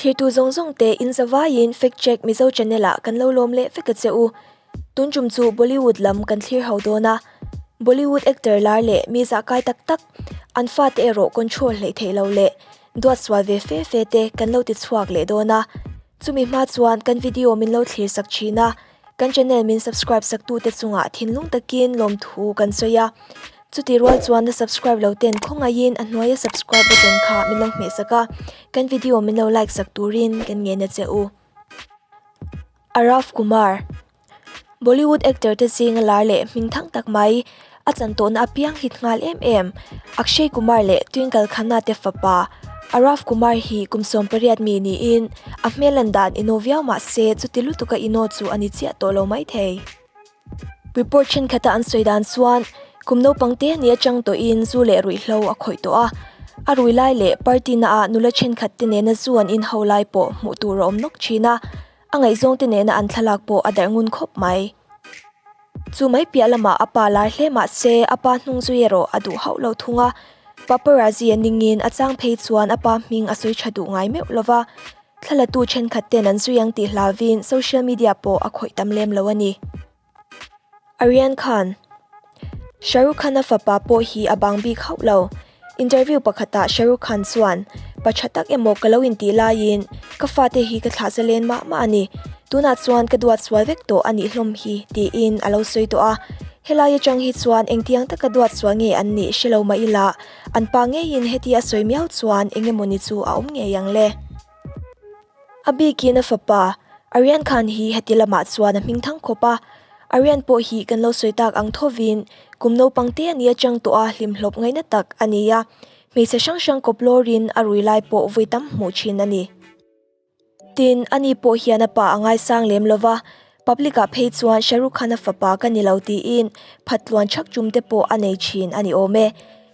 Thlirtu zawng zawng te in zavaiin Fact Check Mizo channel ah kan lo lawm leh vek a che u. Tun tum chu Bollywood lam kan thlir ho dawn a. Bollywood actor lar leh mi zahkai tak tak, an fate erawh control hleih theih lo leh duat sual ve fe fe te kan lo ti chhuak leh dawn a. Chumi hma chuan kan video min lo thlir sak thin a, kan channel min subscribe sak tute chungah thinlung takin lawmthu kan sawi a. Chuti rual chuan na subscribe lo ten khawngaihin a hnuaia subscribe button kha min lo hmeh sak a, kan video min lo like sak turin kan ngen a che u. Arav Kumar, Bollywood actor te zinga lar leh hming thang tak mai, a chan tawhna apiang hit nghal em em, Akshay Kumar leh Twinkle Khanna te fapa Arav Kumar hi kum 18 mi niin a hmel lan dan ino viau mah se chuti lutuka ino chu a ni chiah tawh lo maithei. Report thenkhat a an sawi dan chuan kum naupang te ni atang tawhin zu leh ruihhlo a khawih tawh a, a rui lai leh party na ah nula thenkhat te nena zu an inho lai pawh hmuh tur a awm nawk thin a, a ngaihzawng te nena an thlalak pawh a darh ngun khawp mai. Chu mai piah lamah a pa lar hle mah se a pa hnung zui erawh a duh hauh lo thung a, paparazzi a ningin a chang phei chuan a pa hming a sawi tha duh ngai meuh lova. Thlalatu thenkhat ten an zui ang tih hlauvin social media pawh a khawih tam lem lo a ni. Aryan Khan Shah Rukh Khan-a fapa pawh hi a bang bik hauh lo. Interview pakhatah Shah Rukh Khan chuan, Pa tha tak emaw ka lo intih laiin ka fate hi ka thlah zalen mah mah a ni. Tunah chuan ka duat sual vek tawh a nih hlawm hi, tiin a lo sawi tawh a. Helai atang hi chuan engtiang taka duat sual nge an nih hre lo mah ila, An pa ngeiin heti a sawi miau chuan eng emawni chu a awm ngei ang le. A bikin a fapa, Aryan Khan hi heti lamah chuan a hming thang khawp a. Aryan pawh hi kan lo sawi tak ang thovin kum naupang te a nia chang tawh a hlimhlawp ngaihna tak a ni a. Hmeichhe hrang hrang kawp lawrin a rui lai pawh vawi tam hmuh thin a ni. Tin, ani pawh hian a pa a ngaisang lem lo va, public-ah phei chuan Shah Rukh Khan-a fapa ka ni lo tiin phat tluan chhak tum te pawh a nei thin a ni awm e.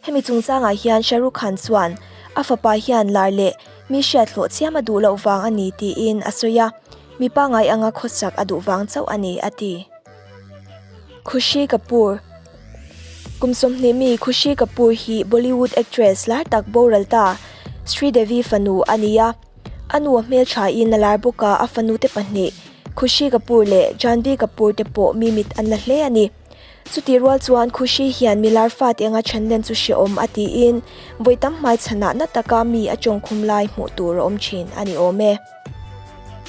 Hemi chungchangah hian Shah Rukh Khan chuan a fapa hian lar leh mi hriat hlawh chiam a duh loh vang a ni tiin a sawi a, mi pangngai anga khawsak a duh vang chauh a ni a ti. Khushi Kapoor Kum 20 mi Khushi Kapoor hi Bollywood actress lar tak boral ta Sridevi fanu a ni a. A nu a hmeltha in a lar bawk a, a fanu te pahnih, Khushi Kapoor leh Janhvi Kapoor te pawh mi mit an la hle a ni. Chutih rual chuan Khushi hian mi lar fate anga chhan len chu hrehawm a tiin vawi tam hmai chhanah na taka mi a tawngkhum lai hmuh tur a awm thin a ni awm e.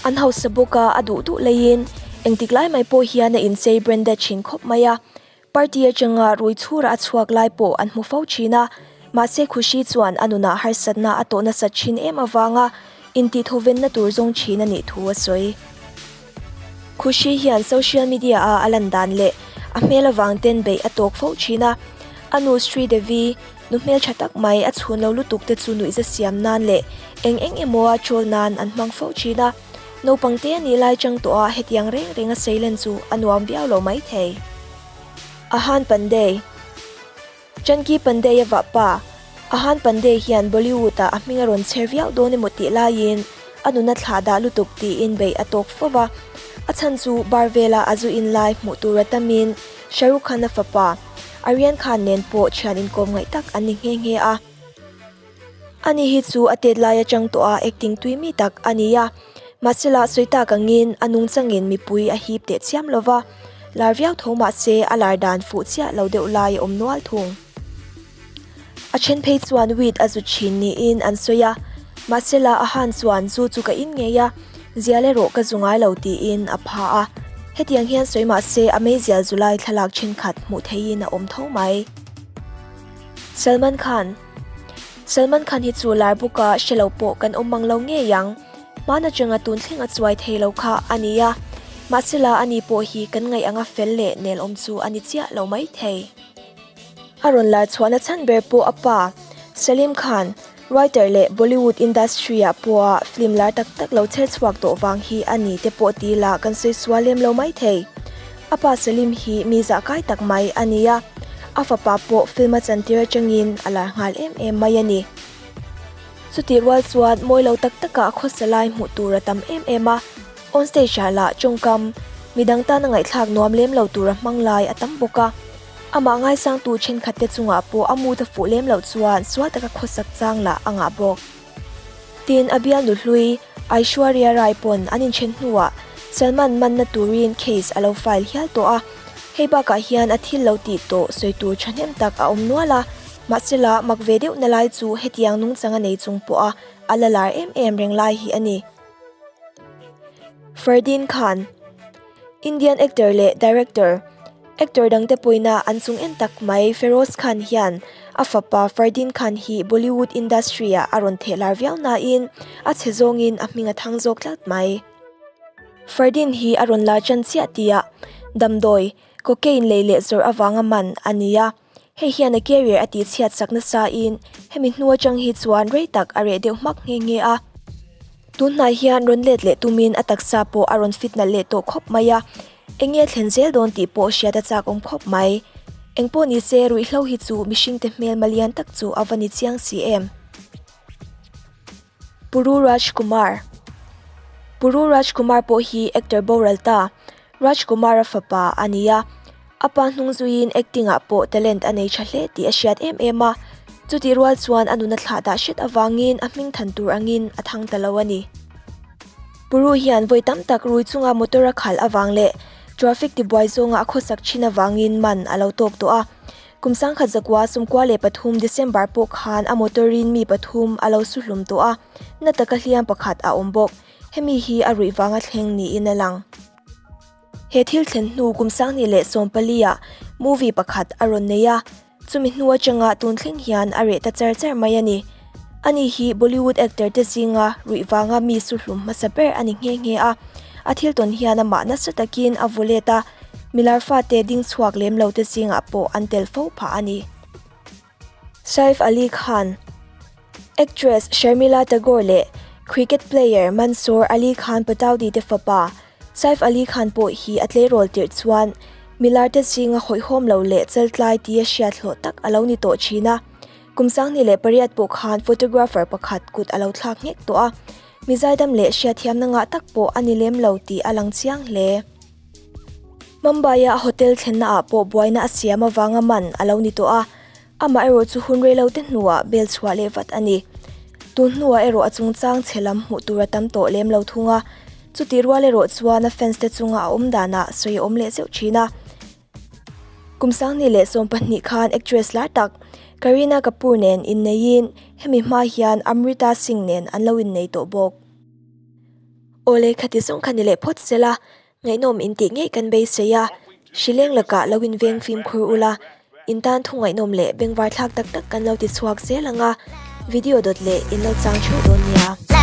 An hausa bawk a, a duh duh leiin engtik lai mai pawh hian a inchei branded thin khawp mai a. Party atanga rui chhura a chhuak lai pawh an hmu fo thin a, mahse Khushi chuan a nunah harsatna a tawh nasat thin em avanga intihthovenna tur zawng thin a nih thu a sawi. Khushi hian social media a a lan dan leh a hmel avang ten beih a tawk fo thin a, a nu Sri Devi, nu hmeltha tak mai a chhun lo lutuk te chu nuihza siam nan leh eng eng emaw a troll nan an hmang fo thin a. Naupang te a nih lai chang tawh a hetiang reng reng a seilen chu a nuam viau lo mai thei. Ahan Pandey Chunky Pandey a vah pa Ahan Pandey hian Bollywood ah a hming a rawn chher viau dawn emaw tih laiin a nuna thlah dah lutuk tiin beih a tawk fo va. A chhan chu bar vela a zu in lai hmuh tur a tamin Shah Rukh Khan a fapa Aryan Khan nen pawh thian inkawm ngaih tak an ni nghe nghe a. Ani hi chu a tet lai atang tawh a acting tui mi tak a ni a, mahsela sawi tak angin a nungchangin mipui a hip teh chiam lo va, lar viau tho mahse a lar dan fuh chiah lo deuh lai a awm nual thung. A then phei chuan weed a zu thin niin an sawi a, mahsela a han chuan zu chu ka in ngei a, zial erawh ka zu ngai lo tiin a pha a, hetiang hian sawi mahse a meizial zu lai thlalak thenkhat hmuh theihin a awm tho mai. Salman Khan Salman Khan hi chu lar bawka hre lo pawh kan awm mang lo ngei ang. Hmaan atanga tun thleng a chuai thei lo kha a ni a. Mahsela ani pawh hi kan ngaih anga fel leh nel awm chu a ni chiah lo mai thei. A rawn lar chhuahna chhan ber pawh a pa, Salim Khan, writer leh Bollywood industry-ah pawha film lar tak tak lo chher chhuak tawh vang hi a ni te pawh ti la kan sawi sual lem lo mai thei. A pa Salim hi mi zahkai tak mai a ni a. A fapa pawh film a chantir atangin a lar nghal em em mai a ni. Chutih rual chuan mawi lo tak takah khawsa lai hmuh tur a tam em em a, on stage ah lah tawngkam, midang tana ngaihthlak nuam lem lo tura hmang lai a tam bawk a. Amah ngaisangtu thenkhat te chungah pawh a mut a fuh lem loh chuan sual taka khawsak chang lah a ngah bawk. Tin, a bialnu hlui, Aishwarya Rai pawn an inthen hnuah Salman manna turin case a lo file hial tawh a. Hei bakah hian a thil lo tih tawh sawi tur thahnem tak a awm nual a, mahsela mak ve deuh na lai chu hetiang nungchang a nei chung pawha a la lar em em reng lai hi a ni. Fardeen Khan, Indian actor leh director, actor dangte pawina an chung en tak mai Feroz Khan hian a fapa Fardeen Khan hi Bollywood industry-ah a rawn theh lar viau nain a chhe zawngin a hming a thang zawk tlat mai. Fardeen hi a rawn lar tan chiah tia damdawi, cocaine lei leh zawrh avanga man a ni a, hei hian a career a tihchhiat sak nasain hemi hnu atang hi chuan rei tak a reh deuh hmak nghe nghe a. Tunhnai hian rawn let leh tumin a taksa pawh a rawn fit nalh leh tawh khawp mai a, eng nge thlen zel dawn tih pawh hriat a chak awm khawp mai. Engpawh nise ruihhlo hi chu mihringte hmelma lian tak chu a va ni chiang si em. Puru Raj Kumar Puru Raj Kumar pawh hi actor boral ta, Raj Kumar-a fapa a ni a. A pa hnung zuiin acting-ah pawh talent a nei tha hle tih a hriat em em a. Chutih rual chuan a nuna thlah dah hret avangin a hming than tur angin a thang ta lo a ni. Puru hian vawi tam tak rui chunga motor a khalh avang leh traffic tibuai zawnga a khawsak thin avangin man a lo tawk tawh a. Kum sangkhat zakua 13 December pawh khan a motor-in mi pathum a lo su hlum tawh a, na taka hliam pakhat a awm bawk. Hemi hi a ruih vanga thleng niin a lang. He thil thlen hnu kum 2014 ah movie pakhat a rawn nei a, chumi hnu atanga tun thleng hian a reh ta char char mai a ni. Ani hi Bollywood actor te zinga ruih vanga mi su hlum hmasa ber a ni nghe nghe a, a thil tawn hian amah nasa takin a vaw let a, milar fate ding chhuak lem lo te zingah pawh an tel fo phah a ni. Saif Ali Khan, Actress Sharmila Tagore leh Cricket player Mansoor Ali Khan Pataudi te fapa Saif Ali Khan pawh hi a tleirawl tirh chuan milar te zinga hawihhawm lo leh chaltlai tia hriat hlawh tak a lo ni tawh thin a. Kum 28 pawh khan photographer pakhat kut a lo thlak nghek tawh a, mi zaidam leh hriatthiamna ngah tak pawh a ni lem lo tih a lang chiang hle. Mumbai-a a hotel thlenna ah pawh buaina a siam avanga man a lo ni tawh a, amah erawh chu hun rei lo te hnuah bel chhuah leh vat a ni. Tun hnuah erawh a chungchang chhe lam hmuh tur a tam tawh lem lo thung a, chutih rual erawh chuan a fans te chunga a awm danah sawi a awm leh zeuh thin a. Kum 2012 khan actress lar tak Kareena Kapoor nen inneiin hemi hma hian Amrita Singh nen an lo innei tawh bawk. Awle khati zawng kha ni leh phawt sela, ngaihnawm intih ngei kan beisei a, hrileng lakah lo inveng fimkhur ula, in tan thu ngaihnawm leh bengvar thlak tak tak kan lo ti chhuak zel ang a, video dawt leh in lo chang theuh dawn nia.